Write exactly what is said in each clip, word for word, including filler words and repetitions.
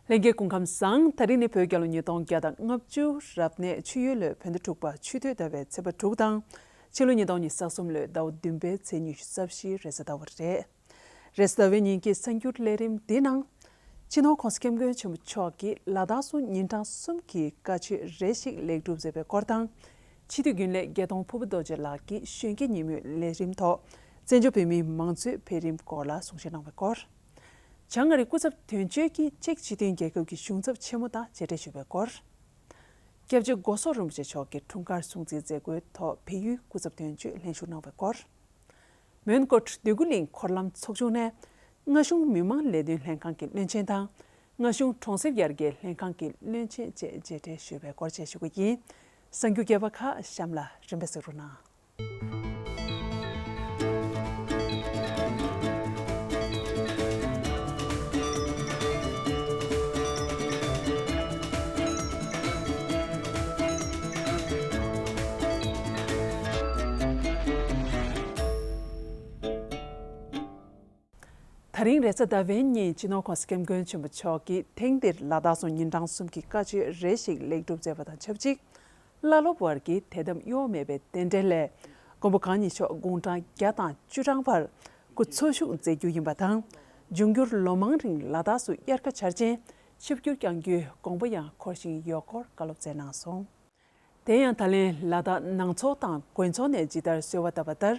ལྷན་རྒྱས་སྐུ་ཁམས་བཟང་། ད་རིང་ནི་བོད་རྒྱལ་ལོ་ཉིས་སྟོང་བརྒྱ་དང་ལྔ་བཅུ་རབ་གནས་ཆུ་ཡོས་ལོའི་བོད་ཟླ་དྲུག་པ་ཆུ་སྟོད་ཟླ་བའི་ཚེས་པ་དྲུག་དང་། ཕྱི་ལོ་ཉིས་སྟོང་ཉི་ཤུ་རྩ་གསུམ་ལོའི་ཟླ་བ་བདུན་པའི་ཚེས་ཉི་ཤུ་རྩ་བཞི་རེས་གཟའ་ཟླ་བ་རེད། རེས་གཟའ་ཟླ་བའི་ཉིན་གྱི་གསར་འགྱུར་ལས་རིམ་འདིའི་ནང་། སྤྱི་ནོར་༸གོང་ས་༸སྐྱབས་མགོན་ཆེན་པོ་མཆོག་གིས་ལ་དྭགས་སུ་ཉིན་གྲངས་གསུམ་གྱི་བཀའ་ཆོས་རེ་ཞིག་ལེགས་གྲུབ་མཛད་པའི་སྐོར་དང་། སྤྱི་འཐུས་རྒྱུན་ལས་རྒྱལ་མཐོང་ཕུར་བུ་རྡོ་རྗེ་ལགས་ཀྱིས་གཞོན་སྐྱེས་ཉིན་མོའི་ལས་རིམ་ཐོག་བཙན་བྱོལ་བོད་མིའི་མང་གཙོའི་འཕེལ་རིམ་སྐོར་ལ་གསུང་བཤད་གནང་བའི་སྐོར། བྱང་ཨ་རིའི་སྐུ་ཚབ་དོན་གཅོད་ཀྱིས་ཅེཀ་སྤྱི་མཐུན་རྒྱལ་ཁབ་ཀྱི་གཞུང་ཚབ་ཆེན་མོ་དང་མཇལ་འཕྲད་ཞུས་པའི་སྐོར། སྐྱབས་རྗེ་སྒོ་བསོད་རིན་པོ་ཆེ་མཆོག་གི་འཁྲུངས་སྐར་སྲུང་བརྩིའི་མཛད་སྒོའི་ཐོག་བལ་ཡུལ་སྐུ་ཚབ་དོན་གཅོད་ལྷན་ཞུགས་གནང་བའི་སྐོར། མོན་གྷོ་འདོད་རྒུ་གླིང་འཁོར་ལམ་ཚོགས་ཆུང་ནས་མངའ་གཞུང་མི་དམངས་ལས་དོན་ལྷན་ཁང་གི་བློན་ཆེན་དང་། མངའ་གཞུང་གྲོང་གསེབ་ཡར་རྒྱས་ལྷན་ཁང་གི་བློན་ཆེན་བཅས་མཇལ་འཕྲད་ཞུས་པའི་སྐོར་བཅས་ཞུ་གི་ཡིན། གསར་འགྱུར་རྒྱས་པ་ཁག་གཤམ་ལ་རིམ་པས་གཟིགས་རོགས་གནང་། ད་རིང་རེས་གཟའ་ཟླ་བའི་ཉིན་སྤྱི་ནོར་༸གོང་ས་༸སྐྱབས་མགོན་ཆེན་པོ་མཆོག་གིས་ཐེངས་འདིར་ལ་དྭགས་སུ་ཉིན་གྲངས་གསུམ་གྱི་བཀའ་ཆོས་རེ་ཞིག་ལེགས་གྲུབ་མཛད་པ་དང་ཆབས་ཅིག་བླ་སློབ་བར་གྱི་དད་དམ་གཡོ་བ་མེད་པའི་རྟེན་འབྲེལ་སླད། མགོན་པོ་གང་ཉིད་མཆོག་དགུང་གྲངས་བརྒྱ་དང་བཅུ་གྲངས་བར་སྐུ་འཚོ་བཞུགས་མཛད་རྒྱུ་ཡིན་པ་དང་། འབྱུང་འགྱུར་ལོ་མང་རིང་ལ་དྭགས་སུ་དབྱར་ཁ་འཆར་ཅན་ཆིབས་བསྒྱུར་བསྐྱང་རྒྱུའི་དགོངས་པ་ཡང་འཁོར་བཞིན་ཡོད་སྐོར་བཀའ་སློབ་སྩལ་གནང་སོང་། དེ་ཡང་ད་ལན་ལ་དྭགས་ནང་ཚོགས་དང་དགོན་ཚོགས་ནས་ཇི་ལྟར་གསོལ་བ་བཏབ་པ་ལྟར།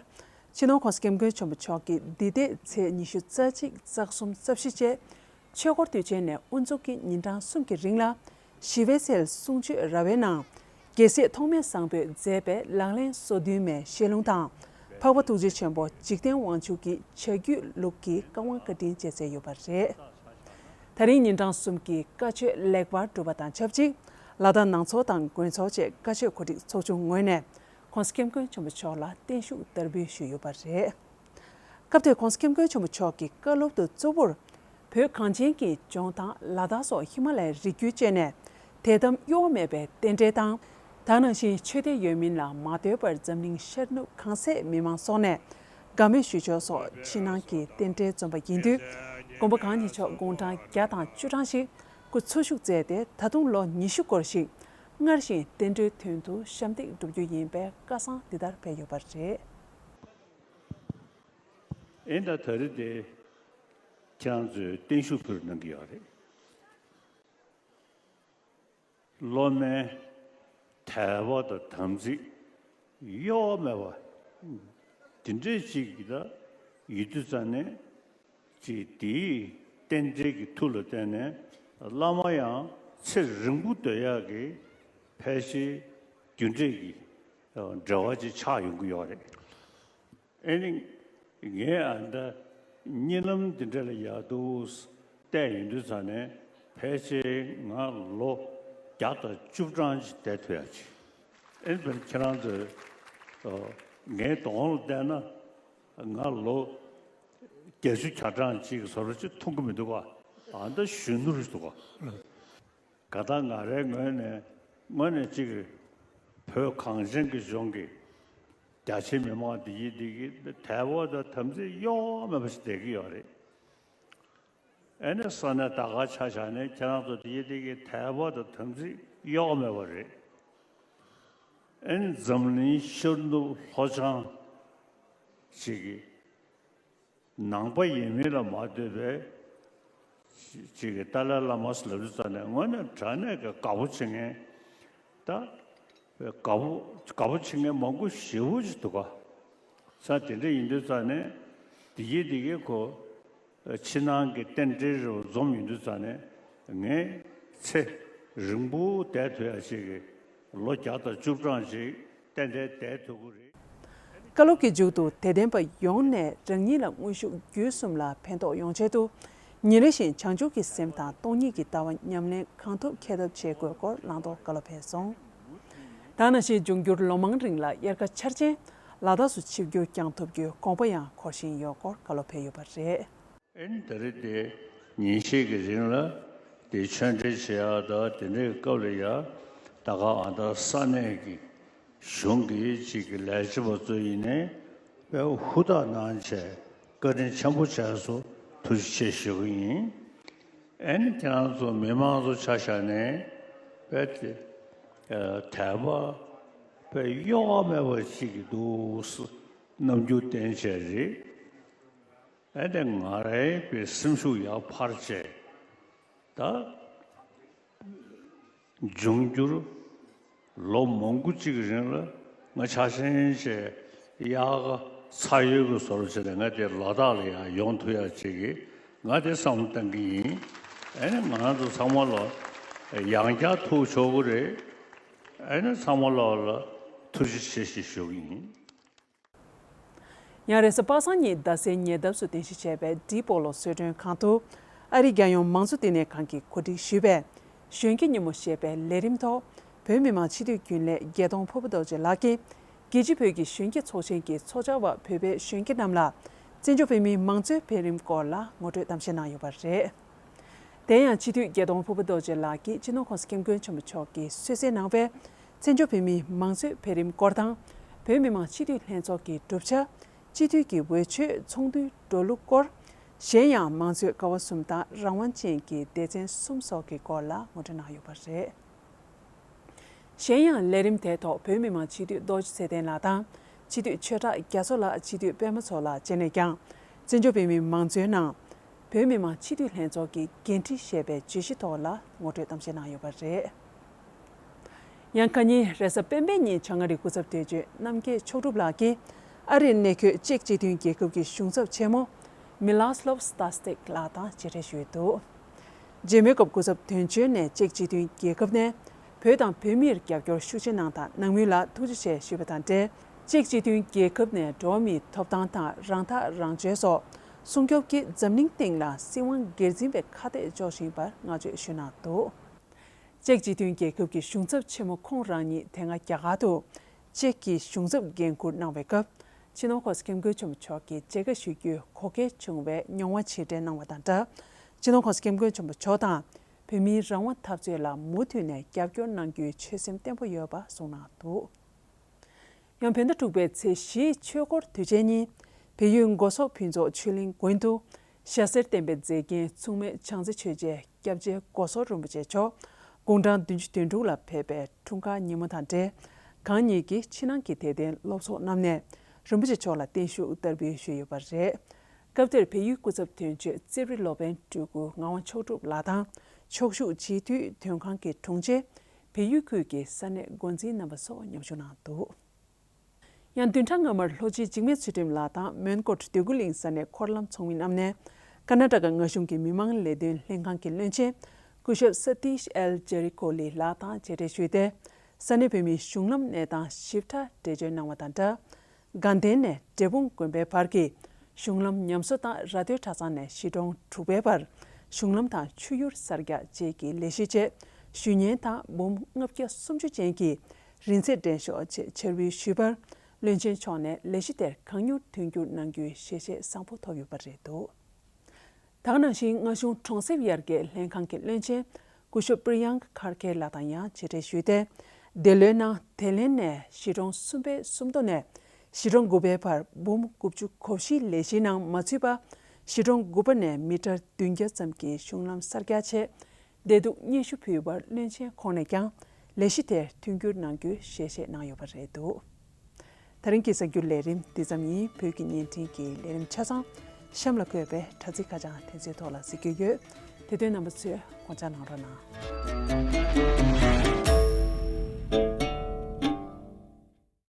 སྤྱི་ནོར་༸གོང་ས་༸སྐྱབས་མགོན་ཆེན་པོ་མཆོག་གིས་འདི་ཟླའི་ཚེས་ཉི་ཤུ་རྩ་གཅིག་རྩ་གསུམ་རྩ་བཞི་བཅས་ཆོས་འཁོར་དུས་ཆེན་ནས་དབུ་འཛུགས་ཀྱིས་ཉིན་གྲངས་གསུམ་གྱི་རིང་ལ་ཞི་བའི་ཚལ་གསུང་ཆོས་ར་བའི་ནང་། རྒྱལ་སྲས་ཐོགས་མེད་བཟང་པོས་མཛད་པའི་ལག་ལེན་སོ་བདུན་མའི་བཤད་ལུང་དང་། འཕགས་པ་ཐུགས་རྗེ་ཆེན་པོ་འཇིག་རྟེན་དབང་ཕྱུག་གི་བྱ་རྒྱུད་ལུགས་ཀྱི་བཀའ་དབང་བཀའ་དྲིན་བཅས་མཛད་ཡོད་པ་རེད། ད་རིང་ཉིན་གྲངས་གསུམ་གྱི་བཀའ་ཆོས་ལེགས་པར་གྲུབ་པ་དང་ཆབས་ཅིག་ལ་དྭགས་ནང་ཚོགས་དང་དགོན་ཚོགས་བཅས་བཀའ་ཆོས་གོ་སྒྲིག་ཚོགས་ཆུང་ངོས་ནས་༸གོང་ས་༸སྐྱབས་མགོན་ཆེན་པོ་མཆོག་ལ་བརྟན་བཞུགས་བསྟར་འབུལ་ཞུས་ཡོད་པ་རེད། སྐབས་དེར་༸གོང་ས་༸སྐྱབས་མགོན་ཆེན་པོ་མཆོག་གིས་བཀའ་སློབ་ཏུ་གཙོ་བོར། བོད་གངས་ཅན་གྱི་ལྗོངས་དང་ལ་དྭགས་སོགས་ཧི་མ་ལ་ཡའི་རི་རྒྱུད་བཅས་ནས་དད་དམ་གཡོ་བ་མེད་པའི་རྟེན་འབྲེལ་དང་། ད་ག་ནང་བཞིན་ཆོས་དད་ཡོད་མིན་ལ་མ་ལྟོས་པར་འཛམ་གླིང་ཤར་ནུབ་གང་སའི་མི་མང་སོགས་ནས་དགའ་མོས་ཞུ་ཕྱོགས་སོགས་ཕྱི་ནང་གི་རྟེན་འབྲེལ་འཛོམས་པ་ཡིན་དུས། མགོན་པོ་གང་ཉིད་མཆོག་དགུང་གྲངས་བརྒྱ་དང་བཅུ་གྲངས་ཤིག་སྐུ་འཚོ་བཞུགས་མཛད་དེ་ད་དུང་ལོ་ཉི་ཤུ་སྐོར་ཞིག་སྔར་བཞིན་བསྟན་འགྲོའི་དོན་དུ་ཞབས་འདེགས་བསྒྲུབ་རྒྱུ་ཡིན་པའི་བཀའ་གསང་འདི་ལྟར་སྤེལ་ཡོད་པ་རེད། ཨེ་ད་ད་རེས་དེ་ཁྱེད་རང་ཚོས་བརྟན་བཞུགས་ཕུལ་གནང་གི་ཡོད་རེད། སློབ་མའི་དད་པ་དང་དམ་ཚིག་གཡོ་བ་མེད་པ་དེ་འདྲས་ཅིག་གི་ད་ཡོད་དུས་ཙང་ནས་ཅིག་དེའི་རྟེན་འབྲེལ་གྱི་མཐུ་ལ་བརྟེན་ནས་བླ་མ་ཡང་ཚེ་རིང་པོ་སྡོད་ཡག་གི་ཕལ་ཆེར་རྒྱུ་འབྲས་ཀྱི་འབྲེལ་བ་ཅིག་ཆགས་ཡོང་གི་ཡོད་རེད། ཨེ་ནི། ངས་ཨ་ད་གཉིད་ལམ་འདི་འདྲ་ལ་ཡག་འདུག་བལྟས་ཡོང་དུས་ཙང་ནས་ཕལ་ཆེར་ང་ལོ་བརྒྱ་དང་བཅུ་གྲངས་ཅིག་བསྡད་ཐུབ་ཡག་ཅིག་ཨེ་ནི་བས་ཁྱེད་རང་ཚོས་ངའི་གདོང་ལ་བལྟས་ན་ང་ལོ་བརྒྱད་ཅུ་གྱ་གྲངས་ཅིག་བཟོ་འདྲ་ཅིག་མཐོང་གི་མི་འདུག་ག་ཨ་ད་གཞོན་ནུ་རེད་འདུག་ག་ག་ད་ང་རའི་ངོས་ནས་དངོས་གནས་གཅིག་གི་བོད་གངས་ཅན་གྱི་ལྗོངས་ཀྱི་རྒྱ་ཆེའི་མི་མང་འདི་ཡིན་འདི་གི་དད་པ་དང་དམ་ཚིག་གཡོ་བ་མེད་པ་ཞིག་བསྡད་ཀྱི་ཡོད་རེད། ཨེ་ནས་ས་གནས་ད་ག་ཆ་བཞག་ནས་ཁྱེད་རང་ཚོ་འདི་ཡིན་འདི་གི་དད་པ་དང་དམ་ཚིག་གཡོ་བ་མེད་པ་རེད། ཨེ་ནས་འཛམ་གླིང་ཤར་ནུབ་ལྷོ་བྱང་ཅིག་གི་ནང་པ་ཡིན་མིན་ལ་མ་ལྟོས་པའི་ཅིག་གི་ཏཱ་ལའི་བླ་མ་ཟེར་ལབ་དུས་ཙང་ནས་དངོས་གནས་དྲང་གནས་ཀྱི་དགའ་པོ་བྱེད་མཁན་ད་དགའ་པོ་དགའ་པོ་བྱེད་མཁན་མང་པོ་ཞེ་པོ་ཅིག་འདུག་ག་ས་དེ་འདྲ་ཡིན་དུས་ཙང་ནས་དེ་གི་དེ་གི་ཁོ་ཕྱི་ནང་གི་རྟེན་འབྲེལ་རེ་བ་འཛོམས་ཡོང་དུས་ཙང་ནས་ངས་ཚེ་རིང་པོ་བསྡད་ཐུབ་ཡ་ཅིག་གི་ལོ་བརྒྱ་དང་བཅུ་གྲངས་ཅིག་ཏན་ཏན་བསྡད་ཐུབ་ཀྱི་རེད། བཀའ་སློབ་ཀྱི་མཇུག་ཏུ་དད་ལྡན་པ་ཡོངས་ནས་རང་ཉིད་ལ་དངོས་ཤུགས་བརྒྱུད་གསུམ་ལ་ཕན་ཐོགས་ཡོང་ཆེད་དུ། ཉིན་རེ་བཞིན་བྱང་ཆུབ་ཀྱི་སེམས་དང་སྟོང་ཉིད་ཀྱི་ལྟ་བ་ཉམས་ལེན་གང་ཐུབ་ཁྱབ་ཐབས་བྱེད་དགོས་སྐོར་བླང་དོར་བཀའ་སློབ་ཕེབས་སོང་། ད་ག་ནང་བཞིན་འབྱུང་འགྱུར་ལོ་མང་རིང་ལ་དབྱར་ཁ་འཆར་ཅན་ལ་དྭགས་སུ་ཆིབས་བསྒྱུར་བསྐྱང་ཐུབ་རྒྱུའི་དགོངས་པ་ཡང་འཁོར་བཞིན་ཡོད་སྐོར་བཀའ་སློབ་ཕེབས་ཡོད་པ་རེད། ཨེ་ནི་ད་རེས་དེ་ཉིན་ཤས་ཀྱི་རིང་ལ་དེ་ཆོས་འབྲེལ་བྱེད་ཡག་དང་དེ་འདྲའི་སྐབས་ལ་ཡ་ད་ག་ཨ་ད་ས་གནས་ཀྱི་གཞུང་གི་ཅིག་གི་ལས་བྱེད་པ་ཚོ་ཡིན་ནའི་དཔེ་ཧུར་ཐག་གནང་བྱས་བཀའ་དྲིན་ཆེན་པོ་བྱས་སོ་ཐུགས་རྗེ་ཆེ་ཞུ་གི་ཡིན། ཨེ་ནི་ཁྱེད་རང་ཚོ་མི་མང་ཚོ་ཆ་བཞག་ནས་དཔེ་དེ་དད་པ་དཔེ་གཡོ་བ་མེད་པ་ཅིག་འདུག་ཟེར་རྣམ་འགྱུར་བསྟན་བྱས་རེད། ཨེ་ནི་ང་རའི་དཔེ་སེམས་ཤུགས་ཡར་འཕར་བྱས་ད། འབྱུང་འགྱུར་ལོ་མང་པོ་གཅིག་གི་རིང་ལ་ང་ཆ་ཤས་ཅིག་དབྱར་ཁ་ཚ་ཡོལ་གྱི་བཟོ་འདྲ་བྱས་ནས་ང་དེ་ལ་དྭགས་ལ་ཡང་ཡོང་ཐུབ་ཡག་ཅིག་གི་ང་དེ་བསམ་བློ་གཏང་གི་ཡིན། ཨེ་ནི་ང་རང་ཚོ་ཚང་མ་ལ་ཡང་བསྐྱར་ཐུག་ཆོག་གི་རེད། ཨེ་ནི་ཚང་མ་ལ་ལ་ཐུགས་རྗེ་ཆེ་ཞེས་ཞུ་གི་ཡིན། ཡང་རེས་གཟའ་པ་སངས་ཉིན་རྡ་སའི་ཉེ་འདབས་སུ་རྟེན་གཞི་བྱས་པའི་ཌི་སྤོ་ལོ་གསོལ་མགྲོན་ཁང་དུ་ཨ་རིའི་རྒྱལ་ཡོངས་མང་གཙོ་བསྟི་གནས་ཁང་གིས་གོ་སྒྲིག་ཞུས་པའི་གཞོན་སྐྱེས་ཉིན་མོ་ཞེས་པའི་ལས་རིམ་ཐོག་བོད་མི་མང་སྤྱི་འཐུས་རྒྱུན་ལས་བརྒྱད་སྟོང་ཕུར་བུ་རྡོ་རྗེ་ལགས་ཀྱིས་རྒྱལ་སྤྱིའི་བོད་ཀྱི་གཞོན་སྐྱེས་ཚོགས་ཆེན་གྱི་ཚོགས་བཅར་བ་བོད་པའི་གཞོན་སྐྱེས་རྣམས་ལ་བཙན་བྱོལ་བོད་མིའི་མང་གཙོའི་འཕེལ་རིམ་སྐོར་ལ་ངོ་སྤྲོད་གཏམ་བཤད་གནང་ཡོད་པ་རེད། དེ་ཡང་སྤྱི་འཐུས་བརྒྱད་སྟོང་ཕུར་བུ་རྡོ་རྗེ་ལགས་ཀྱིས་སྤྱི་ནོར་༸གོང་ས་༸སྐྱབས་མགོན་ཆེན་པོ་མཆོག་གིས་གསོལ་སྩལ་གནང་བའི་བཙན་བྱོལ་བོད་མིའི་མང་གཙོའི་འཕེལ་རིམ་སྐོར་དང་། བོད་མི་མང་སྤྱི་འཐུས་ལྷན་ཚོགས་ཀྱི་གྲུབ་ཆ། སྤྱི་འཐུས་ཀྱི་འོས་ཆོས་ཚོགས་འདུའི་འགྲོ་ལུགས་སྐོར། གཞན་ཡང་མང་གཙོའི་ཀ་བ་གསུམ་དང་རང་དབང་ཅན་གྱི་སྡེ་ཚན་གསུམ་སོགས་ཀྱི་སྐོར་ལ་ངོ་སྤྲོད་གནང་ཡོད་པ་རེད། གཞན་ཡང་ལས་རིམ་དེའི་ཐོག་བོད་མི་མང་སྤྱི་འཐུས་རྡོ་རྗེ་ཚེ་བརྟན་ལགས་དང་སྤྱི་འཐུས་ཆོས་གྲགས་རྒྱ་མཚོ་ལགས། སྤྱི་འཐུས་པད་མ་མཚོ་ལགས་བཅས་ནས་ཀྱང་བཙན་བྱོལ་བོད་མིའི་མང་གཙོའི་ནང་བོད་མི་མང་སྤྱི་འཐུས་ལྷན་ཚོགས་ཀྱི་འགན་འཁྲི་ཞེས་པའི་བརྗོད་གཞི་ཐོག་ལ་ངོ་སྤྲོད་གཏམ་བཤད་གནང་ཡོད་པ་རེད། ཡང་ཁ་ཉིན་རེས་གཟའ་སྤེན་པའི་ཉིན་བྱང་ཨ་རིའི་སྐུ་ཚབ་དོན་གཅོད་རྣམ་རྒྱལ་མཆོག་གྲུབ་ལགས་ཀྱིས་ཨ་རིར་གནས་འཁོད་ཅེཀ་སྤྱི་མཐུན་རྒྱལ་ཁབ་ཀྱི་གཞུང་ཚབ་ཆེན་མོ་མི་ལཱ་སི་ལོབ་སི་ཏཱ་སི་ཏེག་ལགས་དང་མཇལ་འཕྲད་ཞུས་འདུག་མཇལ་མོལ་སྐབས་སྐུ་ཚབ་དོན་གཅོད་ནས་ཅེཀ་སྤྱི་མཐུན་རྒྱལ་ཁབ་ནས་བོད་དང་བོད་མིར་རྒྱབ་སྐྱོར་ཤུགས་ཆེ་གནང་དང་གནང་མུས་ལ་ཐུགས་རྗེ་ཆེ་ཞུས་པ་དང་འབྲེལ། ཅེཀ་སྤྱི་མཐུན་རྒྱལ་ཁབ་ནས་འགྲོ་བ་མིའི་ཐོབ་ཐང་དང་རང་ཐག་རང་གཅོད་སོགས་སྲུང་སྐྱོབ་ཀྱིས་འཛམ་གླིང་སྟེང་ལ་སྲིད་དབང་སྒེར་འཛིན་པའི་ཁ་གཏད་གཅོག་བཞིན་པར་བསྔགས་བརྗོད་ཞུས་གནང་འདུག་ཅེཀ་སྤྱི་མཐུན་རྒྱལ་ཁབ་ཀྱི་གཞུང་ཚབ་ཆེན་མོ་ཁོང་རང་ཉིད་དེ་སྔ་རྒྱ་གར་དུ་ཅེཀ་གི་གཞུང་ཚབ་འགན་འཁུར་གནང་བའི་སྐབས། སྤྱི་ནོར་༸གོང་ས་༸སྐྱབས་མགོན་ཆེན་པོ་མཆོག་གི་མཇལ་ཁ་ཞུ་རྒྱུའི་གོ་སྐལ་བྱུང་བའི་མྱོང་བ་ཞིབ་ཕྲ་གནང་བ་དང་སྦྲགས། སྤྱི་ནོར་༸གོང་ས་༸སྐྱབས་མགོན་ཆེན་པོ་མཆོག་དང་བོད་མིའི་རང་དབང་འཐབ་རྩོད་ལ་མུ་མཐུད་ནས་རྒྱབ་སྐྱོར་གནང་རྒྱུའི་ཆོད་སེམས་བརྟན་པོ་ཡོད་པ་གསུངས་གནང་འདུག་ཡང་བོད་ཟླ་དྲུག་པའི་ཚེས་བཞིའི་ཆོས་འཁོར་དུས་ཆེན་ཉིན་བལ་ཡུལ་མགོ་སོག་ཕུན་ཚོགས་ཆོས་གླིང་དགོན་དུ། ཞྭ་སེར་བསྟན་པའི་མཛེས་རྒྱན་མཚུངས་མེད་བྱང་རྩེ་ཆོས་རྗེ་སྐྱབས་རྗེ་མགོ་སོག་རིན་པོ་ཆེ་མཆོག་དགུང་གྲངས་བདུན་ཅུ་དོན་དྲུག་ལ་ཕེབས་པའི་འཁྲུངས་སྐར་ཉིན་མོ་དང་འབྲེལ། གང་ཉིད་ཀྱི་ཕྱི་ནང་གི་དད་ལྡན་སློབ་ཚོགས་རྣམས་ནས་རིན་པོ་ཆེ་མཆོག་ལ་བརྟན་བཞུགས་བསྟར་འབུལ་ཞུས་ཡོད་པ་རེད། སྐབས་དེར་བལ་ཡུལ་སྐུ་ཚབ་དོན་གཅོད་རྩེ་རི་ལོ་པཎ་སྤྲུལ་སྐུ་ངག་དབང་མཆོག་གྲུབ་ལགས་དང་། ཕྱོགས་བཞུགས་སྤྱི་འཐུས་དོན་ཁང་གི་དྲུང་ཆེ། བལ་ཡུལ་ཁུལ་གྱི་ས་གནས་འགོ་འཛིན་རྣམ་པ་སོགས་མཉམ་ཞུགས་གནང་འདུག་ཡང་བདུན་ཕྲག་སྔ་མར་ལྷོ་སྤྱི་འཇིགས་མེད་ཚུལ་ཁྲིམས་ལགས་དང་མོན་གྷོ་འདོད་རྒུ་གླིང་ས་གནས་འཁོར་ལམ་ཚོགས་མི་རྣམས་ནས་ཀར་ན་ཊ་ཀ་མངའ་གཞུང་གི་མི་དམངས་ལས་དོན་ལྷན་ཁང་གི་བློན་ཆེན་སྐུ་ཞབས་སཏིཤ་ཨེལ་ཇེ་རི་ཀོ་ལི་ལགས་དང་མཇལ་འཕྲད་ཞུས་ཏེ། ས་གནས་བོད་མིའི་གཞུང་ལམ་གནས་སྟངས་ཞིབ་ཕྲ་འགྲེལ་བརྗོད་གནང་བ་དང་སྦྲགས། དགའ་ལྡན་ནས་འབྲས་སྤུངས་དགོན་པའི་བར་གྱི་གཞུང་ལམ་ཉམས་གསོ་དང་ར་སྟོད་གྲྭ་ཚང་ནས་གཞིས་གྲོང་དྲུག་པའི་བར་གཞུང་ལམ་དང་ཆུ་ཡུར་གསར་རྒྱག་བཅས་ཀྱི་ལས་གཞི་བཅས་ཞུ་སྙན་དང་འབུམ་ལྔ་བརྒྱ་སུམ་ཅུ་ཅན་གྱི་རིན་ཚད་འགྲན་ཤོག་ཆེད་ཕྱིར་འབུལ་ཞུས་པར། བློན་ཆེན་མཆོག་ནས་ལས་གཞི་དེར་གང་མྱུར་མཐུན་འགྱུར་གནང་རྒྱུའི་ཞལ་བཞེས་བཟང་པོ་ཐོབ་ཡོད་པ་རེད་འདུག་ད་ག་ནང་བཞིན་མངའ་གཞུང་གྲོང་གསེབ་ཡར་རྒྱས་ལྷན་ཁང་གི་བློན་ཆེན་སྐུ་ཞབས་པྲི་ཡང་ཁར་ཁེ་ལགས་དང་ཡང་མཇལ་འཕྲད་ཞུས་ཏེ། འདི་ལོའི་ནང་དེ་ལན་ནས་གཞིས་གྲོང་གསུམ་པའི་སུམ་མདོ་ནས་གཞིས་གྲོང་དགུ་པའི་བར་འབུམ་དགུ་བཅུ་གོ་བཞིའི་ལས་གཞིའི་ནང་མ་ཚུད་པ། གཞིས་གྲོང་དགུ་པ་ནས་མི་ཊར་བདུན་བརྒྱ་ཙམ་གྱི་གཞུང་ལམ་གསར་རྒྱག་ཆེད། བདེ་སྡུག་སྙན་ཞུ་ཕུལ་བར་བློན་ཆེན་ཁོང་ནས་ཀྱང་ལས་གཞི་དེར་མཐུན་འགྱུར་གནང་རྒྱུའི་ཞལ་བཞེས་གནང་ཡོད་པ་རེད་འདུག་ད་རིང་གི་གསར་འགྱུར་ལས་རིམ་འདི་ཙམ་ཡིན། བོད་ཀྱི་བརྙན་འཕྲིན་གྱི་ལས་རིམ་ཆ་ཚང་གཤམ་ལ་འཁོད་པའི་དྲ་ཚིགས་ཁ་བྱང་དེ་ཚོའི་ཐོག་ལ་གཟིགས་རྒྱུ་ཡོད། དེ་དོན་རྣམ་པ་ཚོས་དགོངས་འཇགས་གནང་རོགས་གནང་།